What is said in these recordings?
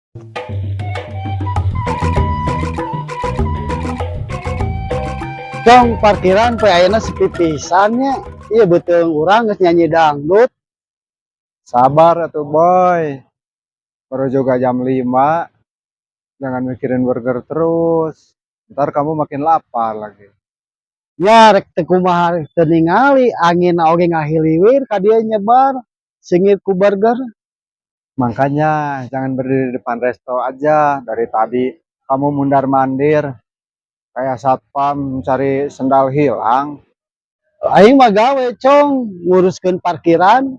Cong, parkiran pe ayeuna sepi pisan nya. Iya, beuteung urang geus nyanyi dangdut. Sabar atuh, Boy. Baru juga jam 5. Jangan mikirin burger terus. Ntar kamu makin lapar lagi. Ya rek teu kumaha teu ningali angin oge ngahiliwir ka dieu nyebar seungit ku burger. Makanya jangan berdiri di depan resto aja. Dari tadi kamu mundar-mandir kayak satpam mencari sendal hilang. Aing mah gawe, Cong, nguruskeun parkiran.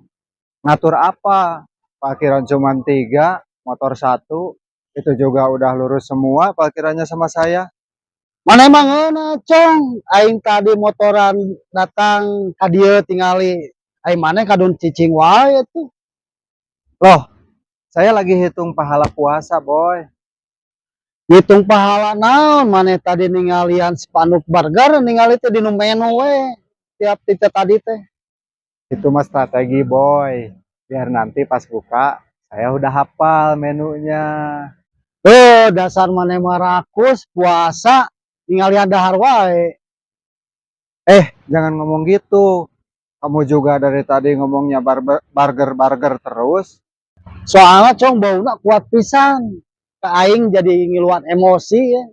Ngatur apa? Parkiran cuma tiga, motor satu. Itu juga udah lurus semua parkirannya sama saya. Mana emang ngeunah, Cong? Aing tadi motoran datang ka dieu tingali. Aing maneh kadon cicing wae tuh. Loh, saya lagi hitung pahala puasa, Boy. Ngitung pahala naon? Maneh tadi ningalian spanduk burger, ningali teh dinu menu we tiap ti tadi teh. Itu mah strategi, Boy. Biar nanti pas buka, saya udah hafal menunya. Oh, dasar maneh mah rakus, puasa ningalian dahar wae. Eh, jangan ngomong gitu. Kamu juga dari tadi ngomongnya burger-burger terus. Soalnya, Cong, bauna kuat pisan. Ka aing jadi ngiluan emosi ya.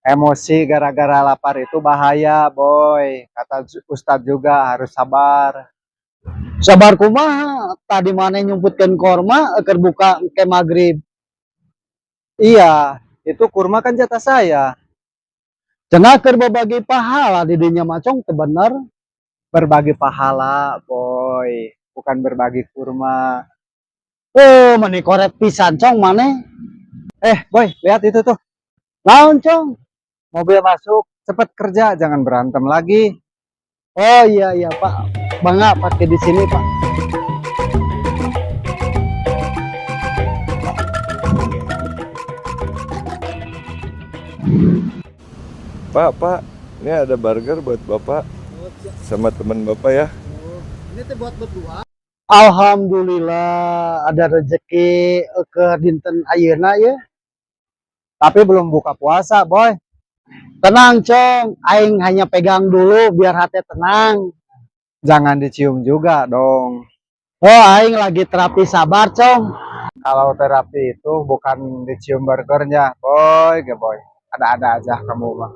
Emosi gara-gara lapar itu bahaya, Boy. Kata Ustadz juga harus sabar. Sabar kumaha? Tadi maneh nyumputkeun korma keur buka ke magrib. Iya, itu kurma kan jatah saya. Cenah keur berbagi pahala di dinya mah, Cong, teu bener. Berbagi pahala, Boy. Bukan berbagi kurma. Oh, meni koret pisan, Cong, maneh. Eh, Boy, lihat itu tuh. Naon, Cong? Mobil masuk. Cepet kerja, jangan berantem lagi. Oh iya, Pak. Bangga pakai di sini, Pak. Pak, Pak, ini ada burger buat Bapak sama teman Bapak ya. Ini teh buat berdua. Alhamdulillah ada rezeki ke dinten ayeuna ya. Tapi belum buka puasa, Boy. Tenang, Cong, aing hanya pegang dulu biar hati tenang. Jangan dicium juga dong. Oh, aing lagi terapi sabar, Cong. Kalau terapi itu bukan dicium burgernya, Boy, ge Boy. Ada-ada aja kamu mah.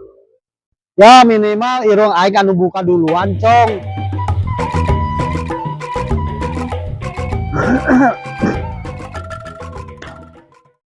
Ya minimal irung aing anu buka duluan, Cong.